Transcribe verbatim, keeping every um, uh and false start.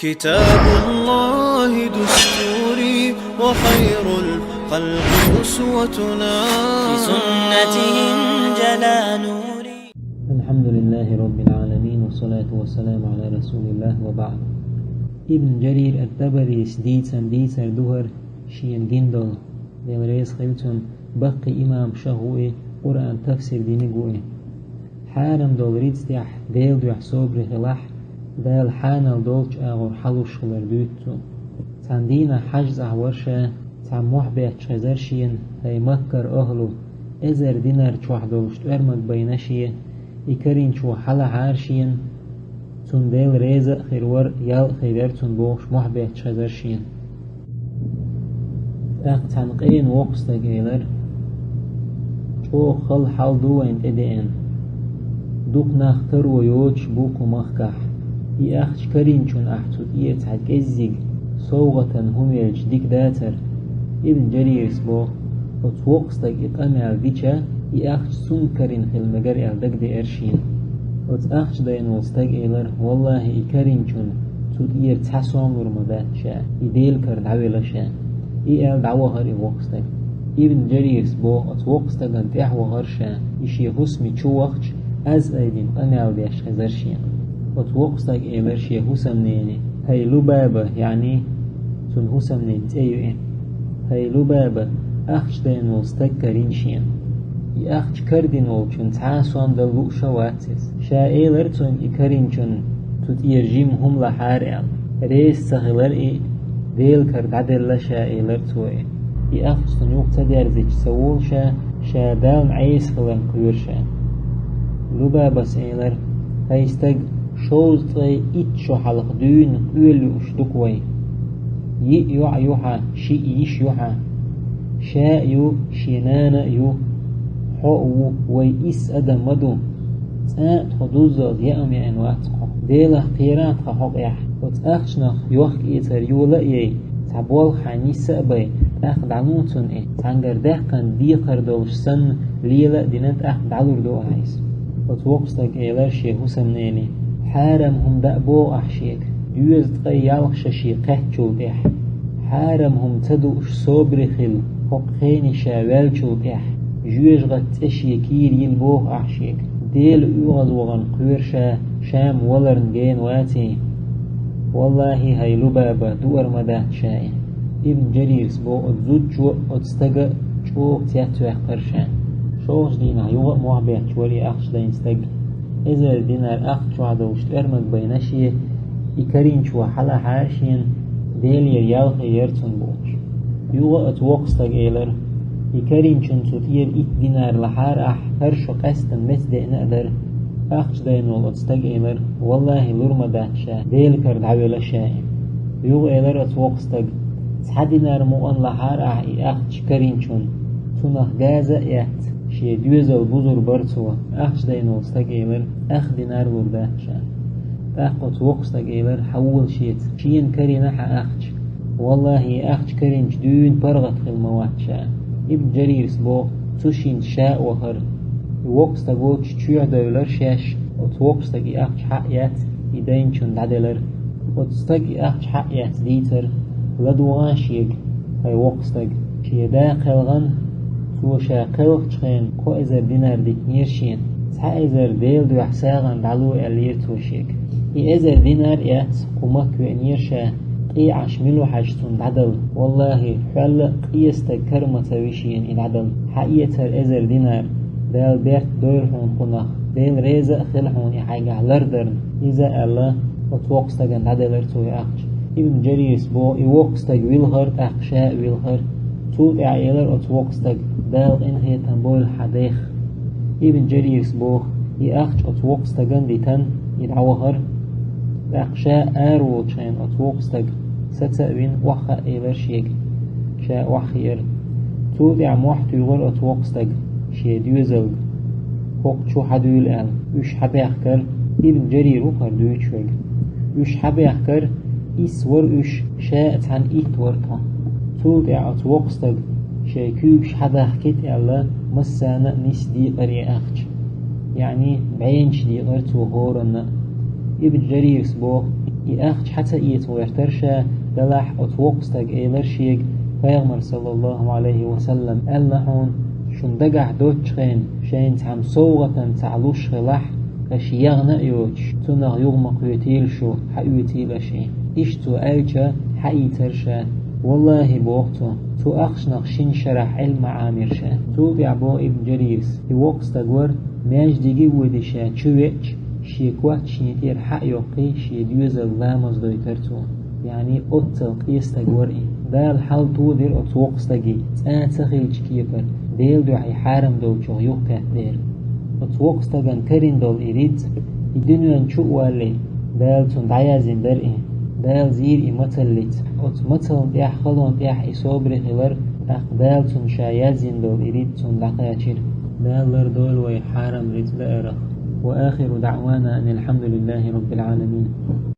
كتاب الله دستوري، وخير الخلق أسوتنا. بسنته انجلى نوري. الحمد لله رب العالمين، والصلاة والسلام على رسول الله، وبعد. Ибн Жарир ат-Табарис дийцан дийцар ду хӀара шена гина долу, Дела реза хуьлда цунна, баккхий имамашах ву и, Къуръан тафсир диниг ву и. Хьарам долу рицкъ тӀехь Делан дуьхьа собаре хилахь, Дала хьанал долчу агӀор хьалуш хилар дуьйцу цо. Цхьана дийнахь хьаьжцӀахь вара ша, цхьа мохь бетташ хезара шена, хӀай Маккара ахӀлу, эзар динар чохь долуш тӀоьрмаг байна шен, и карийначо хьалахьара шена, цунна Дела реза а хир вара, ял а хир яра цунна бохуш, мохь бетташ хезара шена. ТӀаккха цхьана къена воккха стага элира: «ЧӀогӀа хала хьал ду вайна тӀедеана. Дукха нах таро йоцуш бу кху махкахь. И ахча карийначунна ахь цу тӀера цхьа кӀеззиг совгӀатан хӀума елча дика дацара». Ибн Жарирас боху: «Оцу воккха стага и къамел дича, и ахча цунна карийна хила мегар аьлла дагадеара шена». Оцу ахча дайна волу стага элира: «ВаллахӀи, и карийначунна цу тӀера цхьа сом лур ма дац ша, и Делан кара дӀавелла ша». И аьлла дӀавахара и воккха стаг. Ибн Жарирас боху: «Оцу воккха стагана тӀаьхьа вахара ша, и шен хӀусаме чу вахча, аз айдина къамел деш хезара шена». Оцу воккха стага элира шен хӀусамнене: «ХӀай Лубаба», яъни цуьнан хӀусамненан цӀе ю и. «ХӀай Лубаба, ахча дайна волу стаг карийна шена. И ахча карадина волчунна цхьа а сом дала лууш а вац иза. Ша элира цуьнга и карийначунна цу тӀера жимма хӀума лахьара аьлла. Реза ца хилира и, Делан кара дӀаделла ша», — элира цо и. «И ахча цунна юха ца дерзича ца волу ша, ша Далла Ӏеса хиларна кхоьру ша». Лубабас элира: «ХӀай стаг, шовзткъе итт шо хьалха дуьйна къоьлла юуш ду-кх вай. Йиъ йоӀ ю хьан, шиъ йиша ю хьан. Ша а ю, шен нана а ю. Хьо а ву, вай исс адам ма ду. ЦӀа а тхо дуззалц яа а яийна вац кхо. Делах кхерахь тхан хьокъехь. Оцу ахчанах йохк-эцар йола а яй, цхьа болх хьайна йиса а бай, тӀаккха дӀало цунна и. Цхьаьнгара даьккхина декхар долуш санна, лела а дина, тӀаккха дӀалур ду ахьа иза». Оцу воккха стага элира шен хӀусамнене: «Хьарам хӀума даа боху ахь шега, доьзткъе ялх шо шен кхаьччул тӀаьхьа. Хьарам хӀума ца дууш собаре хила, хӀокху хене ша ваьллачул тӀаьхьа, жоьжахатин цӀе шен кийра йила боху ахь шега. Дела оьгӀаз вахана кхоьру ша, ша-м валарна гена вац и. ВаллахӀи, хӀай Лубаба, дуур ма дац ша и». Ибн Жарирас боху: «Оцу зудчо а, оцу стага а чӀогӀа цецваьккхара ша». ШолгӀачу дийнахь юха а мохь бетташ вара и ахча дайна стаг. Эзар динар ахча чохь долуш тӀоьрмаг байна шен, и карийначо хьалахьара шена, Делера ял хир яра цунна бохуш. Юха а оцу воккха стага элира: «И карийначунна цу тӀера итт динар лахьара ахь, хӀара шо къаьстина меца деана а дара». Ахча дайна волу оцу стага элира: «ВаллахӀи, лур ма дац ша, Делан кара дӀавелла ша и». Юха элира оцу воккха стага: «Цхьа динар мукъана лахьара ахь и ахча карийначунна, цунах газа а эцна, шен доьзал бузур бара цо». Ахча дайна волу стага элира: «Ах динар лур дац ша». ТӀаккха оцу воккха стага элира: «Хьавола шеца, шена карийна хьан ахча. ВаллахӀи, и ахча карийначу дуьйна паргӀат хила ма вац ша». Ибн Жарирас боху: «Цу шинца ша а вахара». И воккха стаг волчу чоьхьа девлира шаьш, оцу воккха стага и ахча хьа а эцна, и дайначунна дӀаделира. Оцу стага и ахча хьа а эцна дийцира: «ЛадугӀа шега, хӀай воккха стаг, шен да кхелхина, цо ша кхелхачу хенахь кхо эзар динар дитинера шена. Цхьа эзар Делан дуьхьа сагӀина дӀало», — аьллера цо шега. И эзар динар эцна кху Макка веанера ша, къе Ӏаш мила ву хьажа цунна дӀадала. ВаллахӀи, хьол а къе стаг кара ма ца ви шена и дӀадала. Хьаэцара эзар динар, Дала беркат дойла хьуна кхунах, Дела реза а хила хьуна и хьайгахь лардарна. Иза а аьлла, оцу воккха стагана дӀаделира цо и ахча. Ибн Жарирас боху: «И воккха стаг вилхара, тӀаккха ша а вилхара. Цул тӀаьхьа элира оцу воккха стага: „Дала къинхетам бойла хьан дех“». Ибн Жарирас боху: «И ахча оцу воккха стагана дитина, и дӀавахара. ТӀаккха ша ара волчу хенахь оцу воккха стага саца а вина, охьахаа элира шега. Ша охьахиира. Цул тӀаьхьа мохь туьйхира оцу воккха стага шен доьзалга, хӀокху чу хьадуьйла аьлла. Уьш хьабаьхкара». Ибн Жарир ву хӀара дуьйцуш верг. «Уьш хьабаьхкара, исс вара уьш, ша а цхьаьна итт вара тхо. Цул тӀаьхьа оцу воккха стага шайн куьйгаш хьадахкийта аьлла, массарна а нисса дийкъира и ахча». Яъни бӀеннаш дийкъира цо хӀоранна а. Ибн Жарирас боху: И ахча хьа ца эца гӀертар ша, делахь оцу воккхачу стага элира шега, пайхамар, саллаллаху Ӏалайхи ва саллам, аьлла хьуна, шун дагахь доцчу хенахь шайна цхьамма совгӀатана цхьаъ луш хилахь, аша яхана а йоцуш, цунах юха ма кхетийла шу, хьаоьцийла аша и. Иштта цо аьлча, хьаийцира ша. Валлахи, боху цо, цу ахчанах шина шарахь Ӏилма Ӏамийра ша. Цул тӀаьхьа боху Ибн Жарирас, и воккха стаг вара, маьждиге а воьдий ша чу веача, шен коч шена тӀера хьа а йоккхий, шен доьзална ламаз дойтара цо. Яъни оццул къен стаг вара и. Дала хьал тодира оцу воккха стаге, цкъа а ца хиллачу кепара, Делан дуьхьа и хьарам долчух юхакхетта дера. Оцу воккха стагана карийна долу и рицкъ, и дуьнен чу а валале, Дала цунна дӀаяздина дара и. Дала зийра и мацаллица. Оцу мацална тӀехь, халонна тӀехь и собаре хилира, тӀаккха Дала цунна ша яздина долу и рицкъ цунна дӀакхачира. Дала лардойла вай хьарам рицкъ даарах. Ва ахиру даъвана анил хьамдулиллахи раббил Ӏаламин.